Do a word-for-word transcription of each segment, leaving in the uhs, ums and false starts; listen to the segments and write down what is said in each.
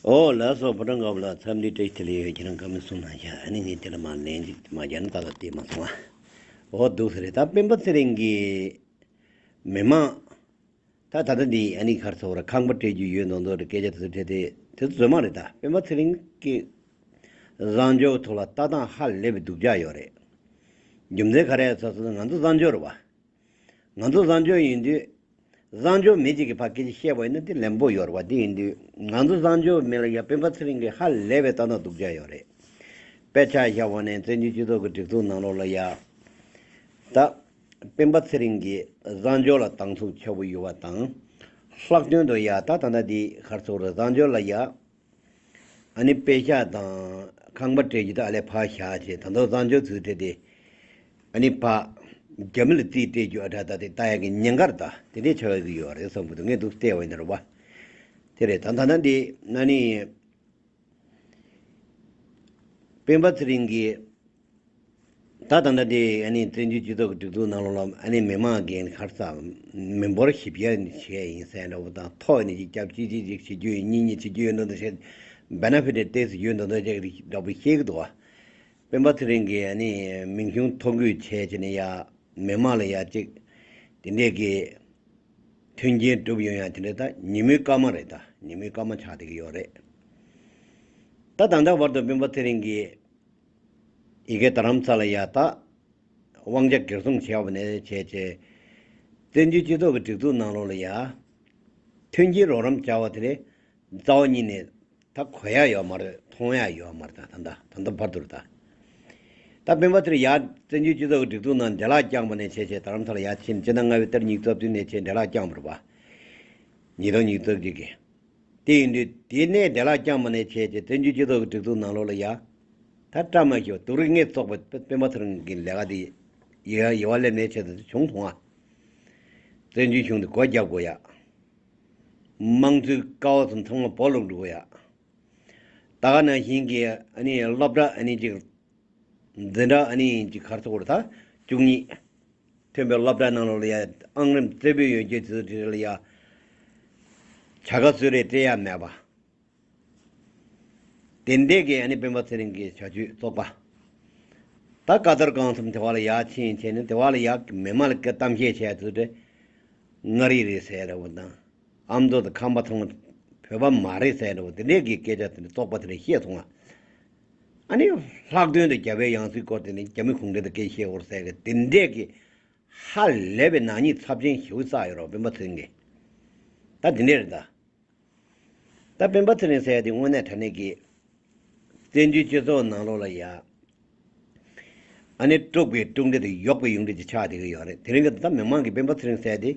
ཨོ་ལགས་སོ། ཕོ་བྲང་དཀར་པོ་ལགས། འཚམས་འདྲི་བཀྲ་ཤིས་བདེ་ལེགས་ཡོད། ཁྱེད་རང་བཀའ་མོལ་གསུང་གནང་ཤག་ཨ་ནི་ངས་དེ་ལ་མར་ལན་ཅིག་མ་རྒྱག་ན་ཏག་ཏག་བལྟས་མ་སོང་ཨ། ཨོ་འདུག་ཟེར་རེད། ད་སྤེན་པ་ཚེ་རིང་གི་མི་མང་ད་ད་ལྟ་འདི་ཨ་ནི་ག་རེ་ཟེར་དགོས་རེད། ཁང་པ་སྤྲད་རྒྱུ་ཡོད་མདོག་མདོག་རེད། སྐད་ཆ་དེ་ཚོ་འཕྲད་དེ་དེ་ཚོ་རྫུན་མ་རེད། ད་སྤེན་པ་ཚེ་རིང་གི་བཟང་སྤྱོད་ཐོག་ལ་ལྟ་སྟངས་ཧ་ལས་པའི་སྡུག་ཅག་ཡོད་རེད། རྒྱུ་མཚན་ག་རེ་ཟེར་ཟེར་ན་ང་ཚོ་བཟང་སྤྱོད་རེད་བ། ང་ཚོ་བཟང་སྤྱོད་ཡིན་དུས། བཟང་སྤྱོད་མེད་ཅིག་གིས་ཕར་སྐད་ཆ་བཤད་པ་ཡིན་ན་དེ་ལན་པོ་ཡོད་རེད་བ། དེ་ཡིན་དུས་ང་ཚོ་བཟང་སྤྱོད་མེད་ལ་ཡ་སྤེན་པ་ཚེ་རིང་གི་ཧ་ལས་པའི་ལྟ་སྟངས་སྡུག་ཅག་ཡོད་རེད། དཔེ་ཆ་བཞག་པ་ནས་བཙན་བྱོལ་སྤྱི་ཚོགས་ཀྱི་སྒྲིག་འཛུགས་ནང་ལོགས་ལ་ཡ། ད་སྤེན་པ་ཚེ་རིང་གི་བཟང་སྤྱོད་ལ་སྡང་ཟུག་ཆེ་པོ་ཡོད་པ་དང་། ལྷག་དོན་དུ་ཡ་ད་ད་ལྟ་འདི་ག་རེ་ཟེར་དགོས་རེད། བཟང་སྤྱོད་ལ་ཡ། ཨ་ནི་པེ་ཤག་དང་ཁང་པ་སྤྲད་རྒྱུ་དེ་ཨ་ལས་ཕར་བཞག་བྱས། ད་དུང་བཟང་སྤྱོད་ཚུལ་དེ་དེ་ཨ་ནི་ཕར་རྒྱ་མི་ལ་རྩིས་སྤྲད་རྒྱུ་ཨ་དྲག་ད་དེ་ལྟ་ཡག་གི་ཉེན་ཁ་རེད། ད་དེ་འདྲས་ཆགས་ཡོད་ཀྱི་ཡོད་རེད་བསམ་གྱི་འདུག་ངས་འདུག་བལྟས་པ་ཡིན་ན་རེད་བ། དེ་རེད། ད་ད་ལྟ་འདི་ཨ་ནི་སྤེན་པ་ཚེ་རིང་གིས་ད་ད་ལྟ་དེ་ཨ་ནི་བཙན་བྱོལ་སྤྱི་ཚོགས་ཀྱི་སྒྲིག་འཛུགས་ནང་ལོགས་ལ་ཨ་ནི་མི་མང་གིས་ག་རེ་ཟེར། མི་འབོར་ཞིབ་དཔྱད་བྱས་ཡིན་ཟེར་འདྲ་པོ་དང་། ཐོག་ནས་ཅིག་སྐྱབས་གཅིག་གཅིག་གཅིག་བྱེད་རྒྱུ་ཡིན། གཉིས་གཉིས་བྱེད་རྒྱུ་ཡིན་འདྲ་འདྲ་བྱས། བེ་ན་ཕི་ཊི་ཏོག་ཙམ་ཡོད་འདྲ་འདྲ་ཅིག་འདྲ་པོ་བཤད་ཀྱི་འདུག་བ། སྤེན་པ་ཚེ་རིང་གིས་ཨ་ནི་མིང་གཞུང་ཐོ་འགོད་བྱས་བྱས་ནས་ཡ་མི་མང་ལ་ཡ་ཅིག་དེ་འདྲས་ཀྱི་མཐུན་རྐྱེན་སྒྲུབ་ཡོང་ཡ་དེ་འདྲས་ད་ཉིན་མོའི་སྐར་མ་རེད། ད་ཉིན་མོའི་སྐར་མ་ཆགས་བསྡད་ཀྱི་ཡོད་རེད། ད་ད་ལྟ་བར་དུ་སྤེན་པ་ཚེ་རིང་གིས་ཡ་གི་རྡ་རམ་ས་ལ་ཡ་ད་དབང་ཆ་སྒེར་སྲུང་བྱས་པ་ནས་བྱས་བྱས། བཙན་བྱོལ་སྤྱི་ཚོགས་ཀྱི་སྒྲིག་འཛུགས་ནང་ལོགས་ལ་ཡ་མཐུན་རྐྱེན་རོགས་རམ་བྱ་བ་དེ་ནི་རྩ་བ་ཉིད་ནས་ད་གོ་ཡ་ཡོད་མ་རེད། མཐོང་ཡ་ཡོད་མ་རེད། ད་ད་ད་ད་ལྟ་བར་དུ་རེད། ད་ད་སྤེན་པ་ཚེ་རིང་ཡ་བཙན་བྱོལ་སྤྱི་ཚོགས་ཀྱི་སྒྲིག་འཛུགས་ནང་འབྲེལ་ལག་བརྐྱངས་པ་ནས་བྱས་བྱས་རྡ་རམ་ས་ལ་ཡ་ཕྱིན། སྤྱི་ཟླ་ལྔ་པའི་ཏ་རིག་ཉི་ཤུ་རྩ་བདུན་ནས་བྱས་འབྲེལ་ལག་བརྐྱངས་པ་རེད་བ། ཉིས་སྟོང་ཉི་ཤུ་རྩ་གཅིག་གི། དེ་ཡིན་དུས་དེ་ནས་འབྲེལ་ལག་བརྐྱངས་པ་ནས་བྱས་བྱས་བཙན་བྱོལ་སྤྱི་ཚོགས་ཀྱི་སྒྲིག་འཛུགས་ནང་ལོགས་ལ་ཡ། ད་བཀྲ་མ་ཤིས་པ་སྡུག་རུས་ངེས་བཙོག་པ་སྤེན་པ་ཚེ་རིང་གི་ལས་ཀ་དེ་ཡ་ཡ་བ་སླེབས་ནས་བྱས་ཏེ་བྱུང་སོང་ང་། བཙན་བྱོལ་གཞུང་དེ་སྒོ་རྒྱག་དགོས་ཡ། དམངས་གཙོའི་ཀ་བ་ཚོ་ཚང་མ་སྦོ་ལོག་འགྲོ་དགོས་ཡ། ད་ག་ནང་བཞིན་གྱི་ཨ་ནི་སློབ་གྲྭ་ཨ་ནི་ཅིག་འཛིན་གྲྭ་ཨ་ནི་ཅིག་ག་རེ་ཟེར་དགོས་རེད། ད་བཅུ་གཉིས་ཐོན་པའི་སློབ་གྲྭ་ནང་ལོགས་ལ་ཡ་ཨང་རིམ་རྩེ་ཕུད་ཡོད་རྒྱུ་དེ་ཚོ་དེ་ལ་ཡ་བྱ་དགའ་གསོལ་རས་སྤྲད་ཡ་མེད་པ། དེ་འདྲས་ཀྱི་ཨ་ནི་སྤེན་པ་ཚེ་རིང་གི་བྱ་སྤྱོད་བཙོག་པ། ད་ཀ་ཏར་གང་འཚམ་དེ་བ་ལ་ཡ་ཕྱིན་བྱས་ནས་དེ་བ་ལ་ཡ་མི་མང་ལ་སྐད་གཏམ་བཤད་བྱས་ཚུལ་དེ་མངའ་རིས་རེད་ཟེར་འདྲ་པོ་དང་། ཨ་མདོ་དང་ཁམས་པ་ཚང་མ་བོད་པ་མ་རེད་ཟེར་འདྲ་པོ་དེ་འདྲས་ཀྱི་སྐད་ཆ་དེ་འདྲ་བཙོག་པ་དེ་འདྲ་བཤད་སོང་ང་། ཨ་ནི་ལྷག་དོན་དུ་རྒྱ་བོད་ཡང་སྲིད་སྐོར་དེ་ནི་རྒྱ་མི་གུང་ཁྲན་ཏུ་སྐད་བཤད་འོར་ཟེར་གི་དེ་འདྲས་ཀྱི་ཧ་ལས་པའི་ནག་ཉེས་ཚབས་ཆེན་ཞེ་པོ་བསགས་ཡོད་རེད་སྤེན་པ་ཚེ་རིང་གིས། ད་དེ་འདྲས་རེད་ད། ད་སྤེན་པ་ཚེ་རིང་ཟེར་ཡ་དེ་དངོས་གནས་དྲང་གནས་ཀྱི་བཙན་བྱོལ་སྤྱི་ཚོགས་ནང་ལོགས་ལ་ཡ། ཨ་ནི་དཀྲུག་པའི་དཀྲུག་འདྲེ་དེ་གཡོག་པའི་གཡོག་འདྲེ་ཅིག་ཆགས་བསྡད་ཀྱི་ཡོད་རེད། དེ་རིང་གི་ད་མི་མང་གིས་སྤེན་པ་ཚེ་རིང་ཟེར་ཡ་དེ་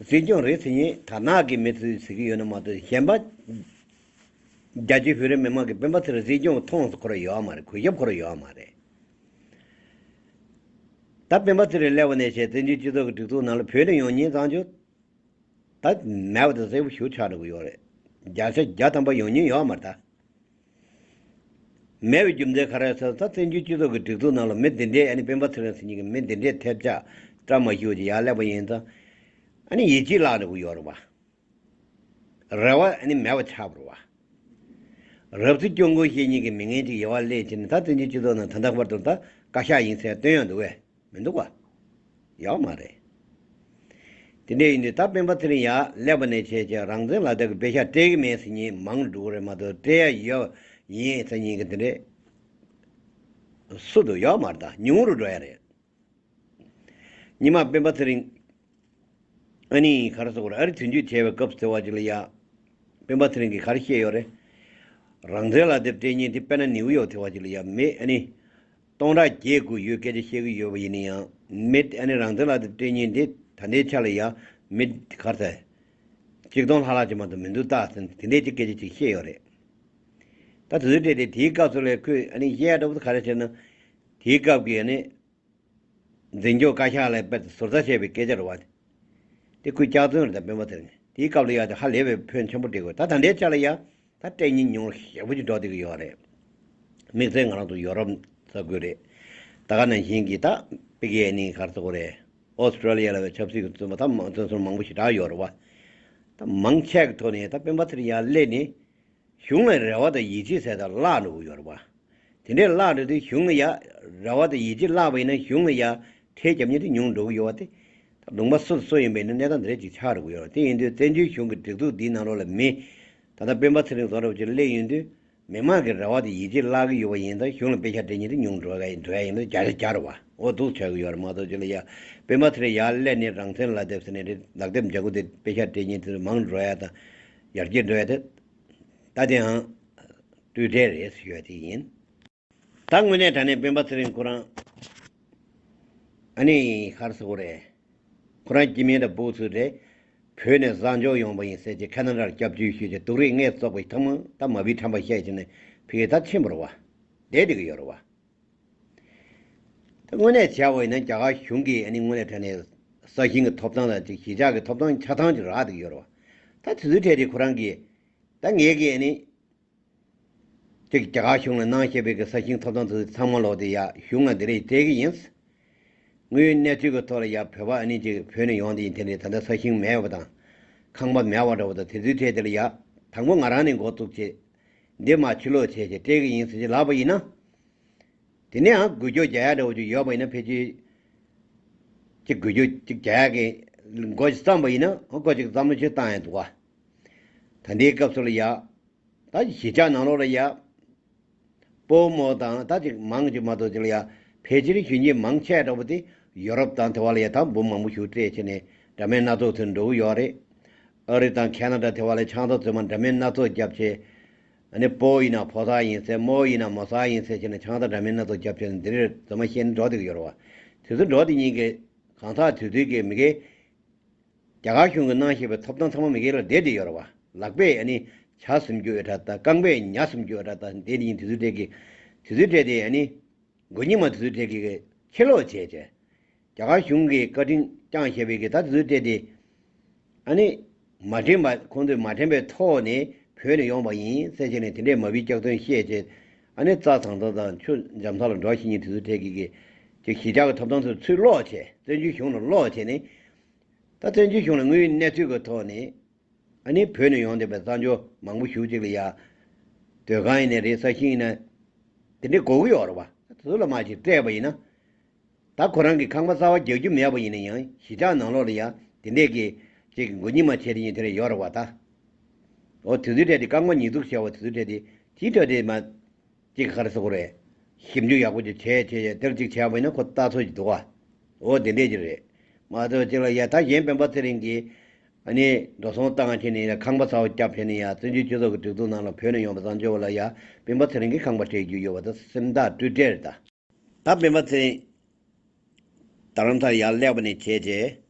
སྲིད་སྐྱོང་རེད་ཟེར་མཁན་དར་ནག་གི་མི་ཚོས་ཟེར་གྱི་ཡོད་ན་མ་གཏོགས། གཞན་པ་རྒྱ་ཆེ་བོད་རིགས་མི་མང་གིས་སྤེན་པ་ཚེ་རིང་སྲིད་སྐྱོང་མཐོང་ས་ཁོ་རང་ཡོད་མ་རེད། གུས་ཞབས་ཁོ་རང་ཡོད་མ་རེད། ད་སྤེན་པ་ཚེ་རིང་སླེབས་པ་ནས་བྱས་བཙན་བྱོལ་སྤྱི་ཚོགས་ཀྱི་སྒྲིག་འཛུགས་ནང་ལ་བོད་ནས་ཡོང་མཁན་བཟང་སྤྱོད་ད་མེད་པ་དང་གསལ་པོ་ཞེ་པོ་ཆགས་འགྲོ་གི་ཡོད་རེད། བརྒྱ་ཆ་བརྒྱ་ཐམ་པ་ཡོང་མཁན་ཡོད་མ་རེད་ད། མེད་པའི་རྒྱུ་མཚན་ག་རེ་ཟེར་ན། ད་བཙན་བྱོལ་སྤྱི་ཚོགས་ཀྱི་སྒྲིག་འཛུགས་ནང་ལ་མི་འདི་འདྲས་ཨ་ནི་སྤེན་པ་ཚེ་རིང་ཟེར་མཁན་གྱི་མི་འདི་འདྲས་ཐེབས་ཆག་བཀྲ་མ་ཤིས་པ་ཅིག་ཡར་སླེབས་པ་ཡིན་ཙང་། ཨ་ནི་ཡིད་ཆེས་བརླག་འགྲོ་གི་ཡོད་རེད་བ། རེ་བ་ཨ་ནི་མེད་པ་ཆགས་པ་རེད་བ། རབ་སྲིད་སྐྱོང་དགོས་ཞེས་སྙིང་གི་མི་ངན་ཅིག་ཡལ་བ་སླེབས་ཕྱིན་ནས། ད་བཙན་བྱོལ་སྤྱི་ཚོགས་ནང་ད་ལྟ་བར་དུ་ད་བཀའ་ཤག་ཡིན་ཟེར་སྟོན་ཡོང་འདུག་བས། མི་འདུག་བ། ཡོད་མ་རེད། དེ་འདྲ་ཡིན་དུས་ད་སྤེན་པ་ཚེ་རིང་ཡར་སླེབས་པ་ནས་བྱས་བྱས་རང་བཙན་ལག་དེབ་ཀྱི་པེ་ཤག་སྤྲད་ཀྱི་མེད་ཟེར་མཁན་མང་དུ་འགྲོ་གི་རེད་མ་གཏོགས། སྤྲད་ཡ་ཡོད་ཡིན་ཟེར་མཁན་གྱི་དེ་འདྲ་སུ་འདུག་ཡོད་མ་རེད། ད་ཉུང་རུ་འགྲོ་ཡ་རེད། སྔོན་མ་སྤེན་པ་ཚེ་རིང་ཨ་ནི་ག་རེ་ཟེར་དགོས་རེད། ཨ་རི་དོན་གཅོད་བྱས་པའི་སྐབས་ཟེར་བ་ཅིག་ལ་ཡ། སྤེན་པ་ཚེ་རིང་གིས་ག་རེ་བཤད་ཡོད་རེད། རང་བཙན་ལག་དེབ་སྤྲད་མཁན་དེ་དཔེར་ན་ནིའུ་ཡོག་དེ་བ་ཅིག་ལ་ཡ་མི་ཨ་ནི་སྟོང་ཕྲག་བརྒྱད་དགུ་ཡོད་སྐད་ཆ་བཤད་ཀྱི་ཡོད་པ་ཡིན་ན་ཡང་། མི་ཨ་ནི་རང་བཙན་ལག་དེབ་སྤྲད་མཁན་དེ་ད་ལྟའི་ཆ་ལ་ཡ་མི་ག་རེ་ཟེར། ཆིག་སྟོང་ལྷག་ལྷག་ཅིག་མ་གཏོགས་མི་འདུག་ད་ཟེར་དེ་འདྲའི་ཅིག་སྐད་ཆ་ཅིག་བཤད་ཡོད་རེད། ད་དེ་ཚོའི་གྲས་དེ་དེའི་སྐབས་སུ་ལ་ཁོས་ཨ་ནི་བཤད་ཡ་འདྲ་པོ་དེ་ག་རེ་བྱས་ན། དེའི་སྐབས་ཀྱི་ཨ་ནི་འཛིན་སྐྱོང་བཀའ་ཤག་ལ་དཔེ་ཟུར་ཟ་བྱས་པའི་སྐད་ཆ་རེད་བ། དེ་ཁོས་སྐྱག་རྫུན་རེད། ད་སྤེན་པ་ཚེ་རིང་དེའི་སྐབས་ལ་ཡ་དེ་ཧ་ལས་པའི་ཕོན་ཆེན་པོ་སྤྲད་དགོས། ད་ད་ལྟའི་ཆ་ལ་ཡ་ད་སྤྲད་མཁན་ཉུང་རུ་ཞེ་པོ་ཅིག་འགྲོ་བསྡད་ཀྱི་ཡོད་རེད། དམིགས་བསལ་ང་རང་ཚོ་ཡོ་རོབ་ས་ཁུལ་རེད། ད་ག་ནང་བཞིན་གྱི་ད་ཕ་གི་ཨ་ནི་ག་རེ་ཟེར་དགོས་རེད། ཨོ་སི་ཀྲོ་ལི་ཡ་ལ་བའི་ཆབ་སྲིད་ཀྱི་བཙོན་པ་ད་མང་བཙོན་ཟུར་མང་པོ་ཞེ་དྲག་ཡོད་རེད་བ། ད་མང་ཆེ་གི་ཐོག་ནས་ད་སྤེན་པ་ཚེ་རིང་ཡར་སླེབས་ནས། གཞུང་ལ་རེ་བ་དང་ཡིད་ཆེས་ཟེར་དང་བརླག་འགྲོ་གི་ཡོད་རེད་བ། དེ་འདྲའི་བརླག་འགྲོ་དུས་གཞུང་ལ་ཡ་རེ་བ་དང་ཡིད་ཆེས་བརླག་པ་ཡིན་ན་གཞུང་ལ་ཡ་ཁྲལ་རྒྱབ་མཁན་དེ་ཉུང་འགྲོ་གི་ཡོད་བ། དེ་ད་ལུང་པ་སུ་སུ་ཡིན་པ་ཡིན་ན་གནས་སྟངས་འདི་འདྲ་ཅིག་ཆགས་འགྲོ་གི་ཡོད་རེད། དེ་ཡིན་དུས་བཙན་བྱོལ་གཞུང་གི་སྒྲིག་འཛུགས་འདིའི་ནང་ལོགས་ལ་མི་ད་ལྟ་སྤེན་པ་ཚེ་རིང་བཟོ་འདྲ་བོ་ཅིག་སླེབས་ཡོང་དུས། མི་མང་གི་རེ་བ་དེ་ཡིད་ཆེས་བརླག་གི་ཡོད་པ་ཡིན་ཙང་གཞུང་ལ་དཔེ་ཆ་སྤྲད་མཁན་དེ་ཉུང་འགྲོ་ག་ཡིན་འགྲོ་ཡ་ཡིན་ཙང་བརྒྱ་ཆ་བརྒྱ་རེད་བ། འོ་འདུག་ཆགས་ཀྱི་ཡོད་རེད་མ་གཏོགས་ཅི་ལ་ཡ། སྤེན་པ་ཚེ་རིང་ཡར་སླེབས་ནས་རང་བཙན་ལག་དེབ་ཟེར་ནས་རེད། ལག་དེབ་འཇའ་གུ་དེ་དཔེ་ཆ་སྤྲད་མཁན་དེ་ཚོ་མང་འགྲོ་ཡ་དང་ཡར་རྒྱས་འགྲོ་ཡ་དེ་ད་དེའང་སྤྲོས་བྲལ་རེད་ཞུ་ཡ་དེ་ཡིན། ད་དངོས་གནས་དྲང་གནས་སྤེན་པ་ཚེ་རིང་ཁོ་རང་ཨ་ནི་ག་རེ་ཟེར་དགོས་རེད། ཁོ་རང་སྐྱེ་དམན་དང་བུ་ཚོ་རེད། བོད་ནས་གསར་འབྱོར་ཡོང་པ་ཡིན་ཟེར་གྱི་ཁ་ན་ཌར་སྐྱབས་བཅོལ་ཞུས་ཀྱི་སྡུག་རུས་ངས་བཙོག་པའི་ཐང་མ་ད་མ་བི་ཁྲམ་པ་བཤད་ཀྱི་ནས་ཕ་གི་ད་ཕྱིན་པ་རེད་བ། བསྡད་བསྡད་ཀྱི་ཡོད་རེད་བ། ད་དངོས་གནས་བྱས་པ་ཡིན་ན་རྒྱ་གར་གཞུང་གིས་ཨ་ནི་དངོས་གནས་དྲང་གནས་ས་ཞིང་གི་ཐོབ་ཐང་དང་ཅིག་གཞིས་ཆགས་ཀྱི་ཐོབ་ཐང་ཆ་ཚང་ཅིག་རག་བསྡད་ཀྱི་ཡོད་རེད་བ། ད་དེ་ཚོའི་གྲས་དེ་ཁོ་རང་གིས་ད་ངས་ཀྱིས་ཨ་ནི། ཅིག་རྒྱ་གར་གཞུང་ལ་གནང་བཞིན་པའི་གི་ས་ཞིང་ཐོབ་ཐང་དེ་ཚང་མ་ལོག་དེ་ཡ་གཞུང་ལ་འདི་རེད་སྤྲད་གི་ཡིན། དངོས་ཡོད་གནས་ཚུལ་གི་ཐོག་ལ་ཡ་བོད་པ་ཨ་ནི་ཅིག་བོད་ནས་ཡོང་དེ་ཡིན་དེ་འདྲའི་ད་ལྟ་ས་ཞིང་མེད་པ་དང་། ཁང་པ་མེད་པ་འདྲ་བོ་དང་དེ་ཚོའི་གྲས་དེ་ལ་ཡ་དང་པོ་ང་རང་ནས་འགོ་བཙུགས་བྱས། འདི་མ་ཕྱིར་ལོག་བྱས་བྱས་སྤྲད་གི་ཡིན་ཟེར་གྱི་ལབ་པ་ཡིན་ན། དེ་ནས་ཡང་འགུལ་སྐྱོད་རྒྱག་ཡ་འདྲ་བོ་ཅིག་ཡོད་པ་ཡིན་ན་ཕལ་ཆེར། ཅིག་འགུལ་སྐྱོད་ཅིག་རྒྱག་ཡ་གི་འགོ་ཅིག་བརྩམས་པ་ཡིན་ན་འགོ་ཅིག་བརྩམས་ལོ་ཅིག་བཏང་ཡ་འདུག་བ། ད་ལྟའི་སྐབས་སུ་ལ་ཡ། ད་གཞིས་ཆགས་ནང་ལོགས་ལ་ཡ། སྤོ་མོ་དང་ད་ཅིག་མང་ཅིག་མ་གཏོགས་ཅིག་ལ་ཡ། ཕལ་ཆེར་གཞོན་སྐྱེས་མང་ཆེ་འདྲ་པོ་དེ་ཡོ་རོབ་དང་དེ་བ་ལ་ཡ་ད་འབུམ་མང་པོ་ཞིག་སྤྲད་བྱས་ནས་འདྲ་མིན་སྣ་ཚོགས་ཚུར་འགྲོ་གི་ཡོད་རེད། ཨ་རི་དང་ཁེ་ན་ཌ་དེ་བ་ལ་ཆང་ས་རྫུན་མ་འདྲ་མིན་སྣ་ཚོགས་བརྒྱབ་བྱས། ཨ་ནི་སྤོ་ཡིན་ན་ཕོ་གསར་ཡིན་ཟེར་མོ་ཡིན་ན་མོ་གསར་ཡིན་ཟེར་བྱས་ནས་ཆང་ས་འདྲ་མིན་སྣ་ཚོགས་བརྒྱབ་བྱས་ནས་འདི་རེད་རྫུན་མ་བཤད་ནས་འགྲོ་བསྡད་ཀྱི་ཡོད་རེད་བ། དེ་ཚོ་འགྲོ་དེ་གཉིས་ཀྱི་གང་ཟག་དེ་ཚོའི་གི་མི་གེ་རྒྱ་གར་གཞུང་གིས་གནང་བཞིན་པའི་ཐོབ་ཐང་ཚང་མ་མི་སྒེར་ལ་བསྡད་དེ་ཡོད་རེད་བ། ལག་པས་ཨ་ནི་ཇ་ཟིན་རྒྱུ་ཡོད་འདྲ་ད་རྐང་པས་ཉ་ཟིན་རྒྱུ་ཡོད་འདྲ་ད་བསྡད་དེ་ཡིན། དེ་ཚོའི་གྲས་ཀྱི་དེ་ཚོའི་གྲས་དེ་ཨ་ནི་མགོ་རྙིང་མ་དེ་ཚོའི་གྲས་ཀྱི་ཕྱིར་ལོག་བྱས་བྱས། རྒྱ་གར་གཞུང་གིས་བཀའ་དྲིན་བསྐྱངས་བཞག་པའི་གི་ད་དེ་ཚོའི་གྲས་དེ་ཨ་ནི་མ་དྲན་པ་ཁོང་ཚོས་མ་དྲན་པའི་ཐོག་ནས་བོད་ནས་ཡོང་པ་ཡིན་ཟེར་བྱས་ནས་དེ་འདྲའི་མ་བུའི་སྐྱག་རྫུན་བཤད་བྱས། ཨ་ནི་རྩྭ་ཚང་ཚང་དང་ཆུ་འཇམ་ས་ལ་འགྲོ་ཤེས་མཁན་དེ་ཚོའི་གྲས་ཀྱི་གི་ཅིག་གཞིས་ཆགས་ཀྱི་ཐོབ་ཐང་ཚོ་ཚུར་སློག་བྱས་བཙན་བྱོལ་གཞུང་ལ་སློག་བྱས་ནས། ད་བཙན་བྱོལ་གཞུང་ལ་དངོས་ཡོད་གནས་ཚུལ་གྱི་ཐོག་ནས་ཨ་ནི་བོད་ནས་ཡོང་བསྡད་པའི་གསར་འབྱོར་མང་པོ་ཞེ་པོ་ཅིག་ལ་ཡ། སྡོད་ཁང་ཡིན་ནའི་རེད། ས་ཞིང་ཡིན་ན་དེ་འདྲའི་དགོས་ཀྱི་ཡོད་རེད་བ། ད་དེ་ཚོ་ལ་མར་ཅིག་སྤྲད་པ་ཡིན་ན། ད་ཁོ་རང་གི་ཁང་པ་གསར་པ་རྒྱག་རྒྱུ་མེད་པ་ཡིན་ན་ཡང་གཞིས་ཆགས་ནང་ལོགས་ལ་ཡ་དེ་འདྲས་ཀྱི་ཅིག་མགོ་གཉིས་མ་བྱས་དེ་ཡིན་དེ་འདྲ་ཡོད་རེད་བ་ད། འོ་དེ་ཚོའི་གྲས་དེ་རྐང་པ་ཉིས་གཏུགས་བྱས་པ་དེ་ཚོའི་གྲས་དེ་དེའི་གྲས་དེ་མ། གཅིག་ག་རེ་ཟེར་དགོས་རེད། ཞིབ་འཇུག་ཡག་པོ་ཅིག་བྱས་བྱས་བྱས་དེར་གཅིག་བྱས་པ་ཡིན་ན་ཁོ་ལྟ་ཚོད་ཅིག་འདུག་བ། འོ་དེ་འདྲས་ཅིག་རེད། མ་གཏོགས་གཅིག་ལ་ཡ་ད་གཞན་སྤེན་པ་ཚེ་རིང་གིས་ཨ་ནི་འགྲོ་སོང་བཏང་བྱས་ནས་ཡ་ཁང་པ་གསར་པ་བརྒྱབ་བྱས་ནས་ཡ་བཙན་བྱོལ་སྤྱི་ཚོགས་ཀྱི་སྒྲིག་འཛུགས་ནང་ལ་བོད་ནས་ཡོང་བ་བཟང་སྤྱོད་པ་ལ་ཡ་སྤེན་པ་ཚེ་རིང་གིས་ཁང་པ་སྤྲད་རྒྱུ་ཡོད་པ་ད་སེམས་ཐག་སྤྲོས་བྲལ་རེད་ད། ད་སྤེན་པ་ཚེ་རིང་རྡ་རམ་ས་ལ་ཡར་སླེབས་པ་ནས་བྱས་རྗེས།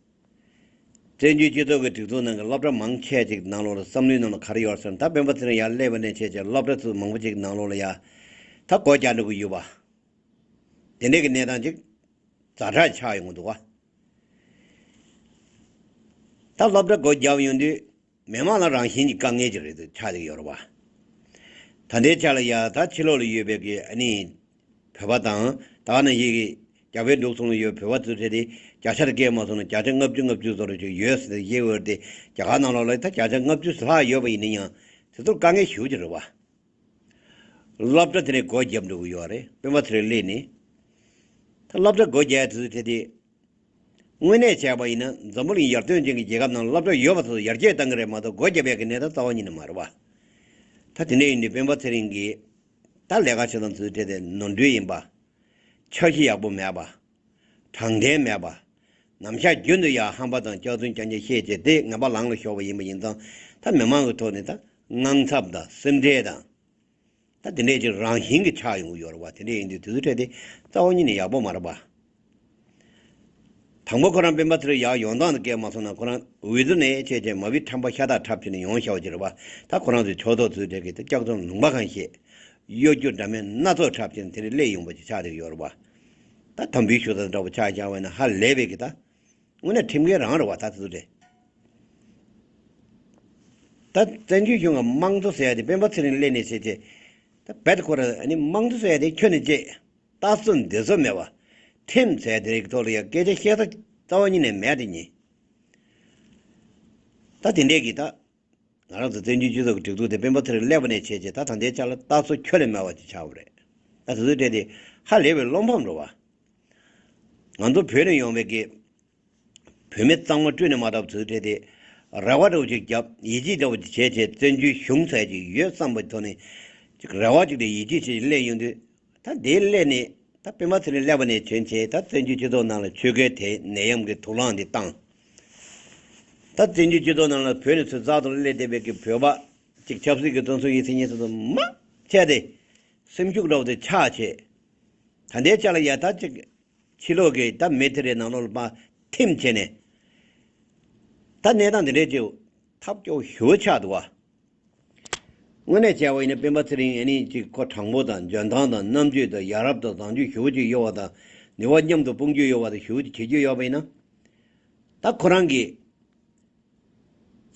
བཙན་བྱོལ་སྤྱི་ཚོགས་ཀྱི་སྒྲིག་འཛུགས་ནང་གི་སློབ་གྲྭ་མང་ཆེ་ཅིག་ནང་ལོགས་ལ་བསམ་བློའི་ནང་ལ་ག་རེ་ཡོད་ཟེར་ན། ད་སྤེན་པ་ཚེ་རིང་ཡར་སླེབས་པ་ནས་བྱས་རྗེས་སློབ་གྲྭ་ཚོ་མང་པོ་ཅིག་ནང་ལོགས་ལ་ཡ། ད་སྒོ་རྒྱག་འགྲོ་གི་ཡོད་པ། དེ་འདྲས་ཀྱི་གནས་སྟངས་ཅིག་ཛ་དྲག་ཆགས་ཡོང་གི་འདུག་བ། ད་སློབ་གྲྭ་སྒོ་བརྒྱབ་ཡོང་དུས། མི་མང་ལ་རང་བཞིན་གྱི་དཀའ་ངལ་ཅིག་རེད་འདུག་ཆགས་ཀྱི་ཡོད་རེད་བ། ད་ལྟའི་ཆ་ལ་ཡ་ད་ཕྱི་ལོགས་ལ་ཡོད་པའི་གི་ཨ་ནི། བོད་པ་དང་ད་ག་ནང་བཞིན་གྱི་རྒྱ་བལ་འབྲུག་གསུམ་ལ་ཡོད་བོད་པ་ཚོའི་གྲས་དེ་བརྒྱ་ཆ་དེ་བཀལ་མ་སོང་ན་བརྒྱ་ཆ་ལྔ་བཅུ་ལྔ་བཅུ་བཟོ་འདྲ་ཅིག་ཡོད་ཟེར་ནས་བཤད་ཡོད་རེད་དེ། རྒྱ་གར་ནང་ལོགས་ལ་ད་བརྒྱ་ཆ་ལྔ་བཅུ་ལྷག་ཡོད་པ་ཡིན་ན་ཡང་དེ་ཚོར་དཀའ་ངལ་ཞེ་པོ་ཅིག་རེད་བ། སློབ་གྲྭ་དེ་ནས་སྒོ་བརྒྱབ་འགྲོ་གི་ཡོད་རེད། སྤེན་པ་ཚེ་རིང་སླེབས་ནས། ད་སློབ་གྲྭ་སྒོ་བརྒྱབ་དུས་དེ་དེ། དངོས་གནས་བྱས་པ་ཡིན་ན་འཛམ་བུ་གླིང་ཡར་ཐོན་ཅན་གྱི་རྒྱལ་ཁབ་ནང་སློབ་གྲྭ་ཡོད་པ་ཚོ་ཡར་རྒྱས་གཏང་གི་རེད་མ་གཏོགས་སྒོ་བརྒྱབ་ཡག་གི་གནས་སྟངས་རྩ་བ་ཉིད་ནས་མ་རེད་བ། ད་དེ་འདྲ་ཡིན་དུས་སྤེན་པ་ཚེ་རིང་གིས་ད་ལས་ཀ་བྱེད་སྟངས་དེ་ཚོའི་གྲས་དེ་ནོར་འཁྲུལ་ཡིན་པ། འཆར་གཞི་ཡག་པོ་མེད་པ། དྲང་བདེན་མེད་པ། ནམ་ཞག་རྒྱུན་དུ་ཡང་ཧམ་པ་དང་སྐྱག་རྫུན་རྐྱང་རྐྱང་བཤད་བྱས་ཏེ་ངན་པ་ལངས་ལ་ཞོག་པ་ཡིན་པ་ཡིན་ཙང་། ད་མི་མང་གི་ཐོག་ནས་ད་དངངས་འཚབ་དང་སེམས་ཁྲལ་དང་། ད་དེ་འདྲས་ཀྱི་རང་བཞིན་གྱི་ཆགས་ཡོང་གི་ཡོད་རེད་བ། དེ་འདྲས་ཡིན་དུས་དེ་ཚོའི་གྲས་དེ་རྩ་བ་ཉིད་ནས་ཡག་པོ་མ་རེད་བ། དང་པོ་ཁོ་རང་སྤེན་པ་ཚེ་རིང་ཡར་ཡོང་སྟངས་དེ་སྐད་མ་སོང་ན་ཁོ་རང་འོས་བསྡུ་ནས་བྱས་བྱས་མ་བི་ཁྲམ་པ་ཤ་སྟག་འཁྲབ་བྱས་ནས་ཡོང་བཞག་པ་ཅིག་རེད་བ། ད་ཁོ་རང་ཚོའི་ཕྱོགས་གཏོགས་ཚོའི་གྲས་ཀྱི་ད་སྐྱག་རྫུན་ལུང་པ་གང་བཤད། གཡོ་སྒྱུ་འདྲ་མིན་སྣ་ཚོགས་འཁྲབ་བྱས་ནས་དེ་འདྲས་སླེབས་ཡོང་པ་ཅིག་ཆགས་བསྡད་ཀྱི་ཡོད་རེད་བ། ད་དམ་འབུལ་ཞུ་ས་འདྲ་བོ་ཆགས་བཞག་པ་ཡིན་ན་ཧ་ལས་པའི་གི་ད། དངོས་གནས་ཁྲིམས་འགལ་རང་རེད་བ་ད་དེ་ཚོ་རེད། ད་བཙན་བྱོལ་གཞུང་གི་དམངས་གཙོ་ཟེར་ཡ་དེ་སྤེན་པ་ཚེ་རིང་སླེབས་ནས་བྱས་རྗེས། ད་རྦད་ཁོ་ར་ཨ་ནི་དམངས་གཙོ་ཟེར་ཡ་དེ་ཁྱོན་ནས་བརྗེད། ལྟ་ཚུལ་འདི་ཚོ་མེད་བ། ཁྲིམས་ཟེར་ཡ་དེ་རིགས་ཐོག་ལ་ཡ་སྐད་ཆ་བཤད་ས་རྩ་བ་ཉིད་ནས་མེད་དེ་ཉིད། ད་དེ་འདྲས་ཀྱི་ད། ང་རང་ཚོ་བཙན་བྱོལ་སྤྱི་ཚོགས་ཀྱི་སྒྲིག་འཛུགས་དེ་སྤེན་པ་ཚེ་རིང་སླེབས་པ་ནས་བྱས་བྱས་ད་ད་ལྟའི་ཆ་ལ་ལྟ་ཚུལ་ཁྱོན་ནས་མེད་པ་ཅིག་ཆགས་པ་རེད། ད་དེ་ཚོའི་གྲས་དེ་ཧ་ལས་པའི་བློ་ཕམ་རེད་བ། ང་ཚོ་བོད་ནས་ཡོང་བའི་གི་བོད་མི་གཙང་མ་བཀྲུས་ནས་མ་བཏབ་ཚུལ་བྲལ་ཏེ། རེ་བ་འདྲ་བོ་ཅིག་བརྒྱབ་ཡིད་ཆེས་འདྲ་བོ་ཅིག་བྱས་བྱས་བཙན་བྱོལ་གཞུང་ཟེར་ཅིག་ཡོད་བསམ་པའི་ཐོག་ནས། ཅིག་རེ་བ་ཅིག་དང་ཡིད་ཆེས་བྱས་སླེབས་ཡོང་དུས། ད་འདིར་སླེབས་ནས་ད་སྤེན་པ་ཚེ་རིང་སླེབས་པ་ནས་བྱོན་བྱས་ད་བཙན་བྱོལ་སྤྱི་ཚོགས་ནང་ལ་ཆོལ་ཁའི་དེ་ནད་ཡམས་ཀྱི་དུག་རླངས་འདི་བཏང་། ད་བཙན་བྱོལ་སྤྱི་ཚོགས་ནང་ལ་བོད་ནས་ཚུར་བཙག་ཏུ་སླེབས་བསྡད་པའི་གི་བོད་པ་ཅིག་ཆབ་སྲིད་ཀྱི་བཙོན་ཟུར་ཡིན་ཟེར་མཁན་ཚོ་མ་བྱས་ཏེ། སེམས་ཤུགས་འདྲ་བོ་དེ་ཆག་བྱས། ད་ལྟའི་ཆ་ལ་ཡ་ད་ཅིག་ཕྱི་ལོགས་ཀྱི་ད་མི་དེ་རེ་ནང་ལོགས་ལ་མ་ཐིམ་བྱས་ནས། ད་གནས་སྟངས་འདི་འདྲའི་ཅིག་ཐབས་སྐྱོ་ཞེ་པོ་ཆགས་འདུག་བ། དངོས་གནས་བྱས་པ་ཡིན་ན་སྤེན་པ་ཚེ་རིང་ཨ་ནི་ཅིག་ཁོ་དྲང་པོ་དང་འཇོན་ཐང་དང་རྣམ་དཔྱོད་དང་ཡ་རབས་དང་བཟང་སྤྱོད་ཞེ་པོ་ཅིག་ཡོད་པ་དང་། ནུས་པ་མཉམ་དུ་སྤུངས་རྒྱུ་ཡོད་པ་དང་ཞེ་པོ་ཅིག་བྱེད་རྒྱུ་ཡོད་པ་ཡིན་ན། ད་ཁོ་རང་གིས་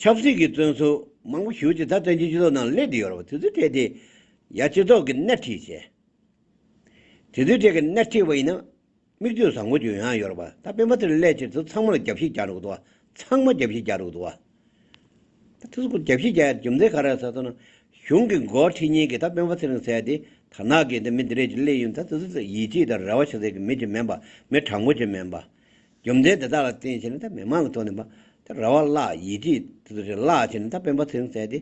ཆབ་སྲིད་ཀྱི་བཙོན་ཟུར་མང་པོ་ཞེ་པོ་ཅིག་ད་བཙན་བྱོལ་སྤྱི་ཚོགས་ནང་སླེབས་བསྡད་ཡོད་རེད་བ། དེ་ཚོའི་གྲས་དེ་ཡ་སྤྱི་ཚོགས་ཀྱི་སྣེ་ཁྲིད་བྱས། དེ་ཚོའི་གྲས་ཀྱི་སྣེ་ཁྲིད་པ་ཡིན་ན། མིག་ལྟོས་བཟང་པོ་ཅིག་ཡོང་ཡ་ཡོད་རེད་པ། ད་སྤེན་པ་ཚེ་རིང་སླེབས་ཕྱིར་ཚོ་ཚང་མ་ལ་རྒྱབ་བཤིག་རྒྱག་འགྲོ་གི་འདུག་བ། ཚང་མ་རྒྱབ་བཤིག་རྒྱག་འགྲོ་གི་འདུག་བ། ད་དེ་ཚོ་རྒྱབ་བཤིག་རྒྱག་ཡ་རྒྱུ་མཚན་ག་རེ་ཟེར་ན། གཞུང་གི་འགོ་ཁྲིད་མཁན་གྱི་ད་སྤེན་པ་ཚེ་རིང་ཟེར་ཡ་དེ་དར་ནག་གི་འདི་མི་འདི་རེད་ཅིག་སླེབས་ཡོང་ད་དེ་ཚོ་ཡིད་ཆེས་དང་རེ་བ་བྱེད་སའི་གི་མི་ཅིག་མིན་པ། མི་དྲང་པོ་ཅིག་མིན་པ། རྒྱུ་མཚན་དེ་དག་ལ་བརྟེན་བྱས་ནས་ད་མི་མང་གི་ཐོག་ནས་མ་ད་རེ་བ་བརླག་ཡིད་ཆེས་དེ་ཚོ་བརླག་བྱས་ནས་ད་སྤེན་པ་ཚེ་རིང་ཟེར་ཡ་དེ།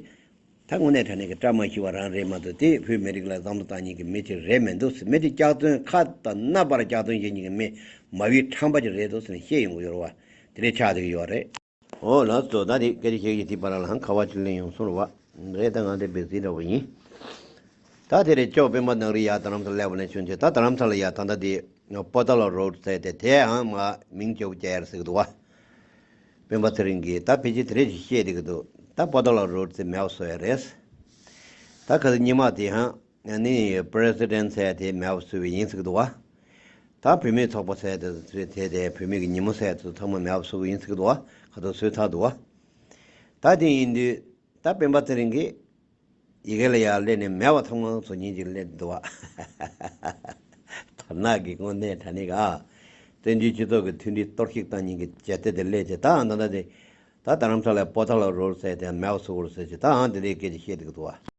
ད་དངོས་གནས་དྲང་གནས་ཀྱི་བཀྲ་མ་ཤིས་པ་རང་རེད་མ་གཏོགས་དེ་བོད་མི་རིགས་ལ་བསམ་བློ་བཏང་མཁན་གྱི་མི་ཅིག་རེད་མི་འདུག་ཟེར། མི་དེ་སྐྱག་རྫུན་ཁ་དང་རྣ་བར་སྐྱག་རྫུན་བཤད་མཁན་གྱི་མི་མ་བུའི་ཁྲམ་པ་ཅིག་རེད་འདུག་ཟེར་ནས་བཤད་ཡོང་གི་ཡོད་རེད་བ། དེ་འདྲའི་ཆགས་བསྡད་ཀྱི་ཡོད་རེད། འོ་ལགས་སོ། ད་དེ་སྐད་ཆ་བཤད་ཀྱི་དེ་བར་ལ་ཧང་ཁ་བ་ཅིག་ལེན་ཡོང་སོང་རེད་བ། རེད། ད་ང་དེ་བེ་སི་འདྲ་བོ་ཡིན། ད་དེ་རེད། ཅོག་སྤེན་པ་ནག་རི་ཡ་རྡ་རམ་ས་ལ་སླེབས་པ་ནས་བྱོན་ཚེ་ད་རྡ་རམ་ས་ལ་ཡ་ད་ལྟ་དེ་པོ་ཏ་ལ་རོ་ཌི་ཟེར་ཏེ་དེའང་མ་མིང་ཅོག་བཅད་ཡར་ཟེར་གི་འདུག་བ། སྤེན་པ་ཚེ་རིང་གིས་ད་ཕལ་ཆེར་དེ་རེད་ཅེས་བཤད་བསྡད་ཀྱི་འདུག་ད་པོ་ཏ་ལ་རོ་ཌི་ཟེར་མེད་པ་བཟོ་ཡ་རེད། ད་ག་ཚོད་ཉི་མ་དེ་ཧང་ནི་པི་རེ་སི་ཌེན་ཊི་ཟེར་དེ་མེད་པ་བཟོས་པ་ཡིན་ཟེར་གྱི་འདུག་བ། ད་བུད་མེད་ཚོགས་པ་ཟེར་དེ་དེ་དེ་བུད་མེད་ཀྱི་ཉིན་མོ་ཟེར་དེ་ཚང་མ་མེད་པ་བཟོས་པ་ཡིན་ཟེར་གྱི་འདུག་བ། ག་ཚོད་བཟོས་ཚར་འདུག་བ། ད་དེ་ཡིན་དུས་ད་སྤེན་པ་ཚེ་རིང་གིས་ཡི་གེ་ལ་ཡར་སླེབས་ནས་མེད་པ་ཚང་མ་བཟོ་ཉིན་ཅིག་སླེབས་འདུག་བ། དར་ནག་གི་དངོས་གནས་དྲང་གནས་ག་བཙན་བྱོལ་སྤྱི་ཚོགས་ཀྱི་མཐུན་སྒྲིལ་གཏོར་བཤིག་བཏང་ཉིན་གྱི་བྱེད་གཏེ་དེ་སླེབས་ཚེ་ད་ད་ད་དེ། ད་རྡ་རམ་ས་ལའི་པོ་ཏ་ལ་རོ་ཌི་ཟེར་དེ་མེད་པ་བཟོ་དགོས་རེད་ཟེར་གྱི་ད་ཨང་དེ་འདྲའི་སྐད་ཆ་བཤད་འདུག་འདུག་བ།